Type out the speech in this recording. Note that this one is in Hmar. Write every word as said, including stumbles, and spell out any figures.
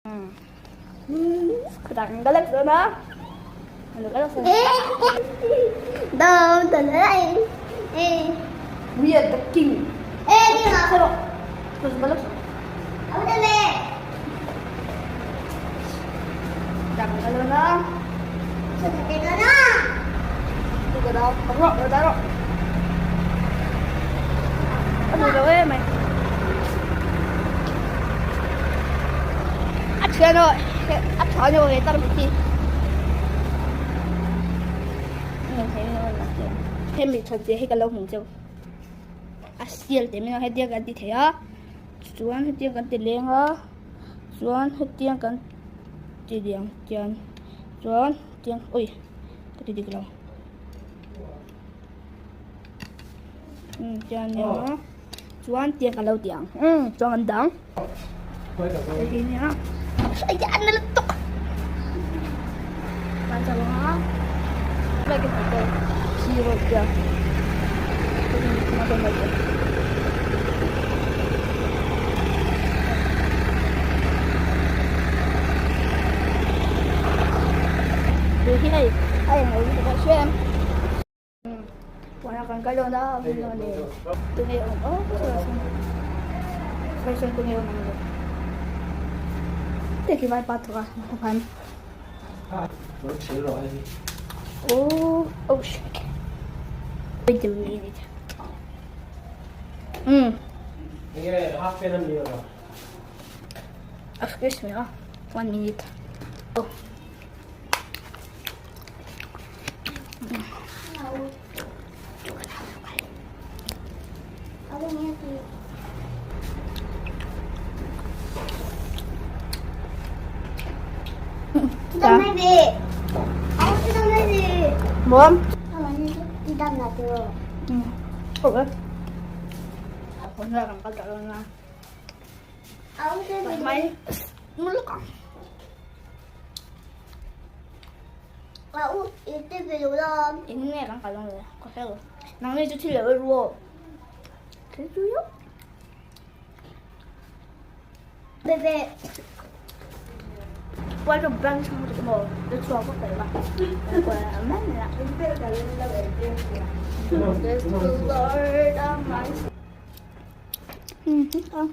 Hmm. Hmm. Kadang galak sana. Ano galak sana? Dam, dam, eh. Eh. We are the king. Eh, di ba? Saro. Terus galak. Ako na, eh. Kadang galak sana. Sa tingin na. Ito ka daw. Taro, taro. Ano daw eh, may. A ṭha naw, a ṭha naw, he tar mi ti. Hemi ṭha che hi ka lo hmu cheu. A sial te mi naw, hetiang kan ti thei a. Chuan hetiang kan ti leng a. Chuan hetiang kan ti liang chian. Chuan tiang, ui, ka ti dik lo. Hmm, tiang ni a. Chuan tiang ka lo tiang. Hmm, chuan kan dang. Hei hi nia. Ai, an la tuk. Kan sa lo ha. Bai ke ko. Si ro tia. Ko ni ma ko ma ko. Hei, hei, hei, hei, hei, hei. Wana kan kal dawn a, a hmun lo ni. Tunge awm, oh, ka sawi sawn. Sawi sawn tunge awm ang lo. Te ki vai pa thawk a, kan. Oh, oh, shit. Wait a minute. Hmm. Excuse me, ah. One minute. Oh. Mom? Hmm. Okay. Mai. Mulka. Ka u, i ti ve lo la. In nge kan kal dawn le, ka hre lo. Nangni chu thil lo ruo. Thil chu yo. Bebe. What a bunch of people. The trouble they were. Well, I'm not. There's the Lord on my side. Mm-hmm. Oh.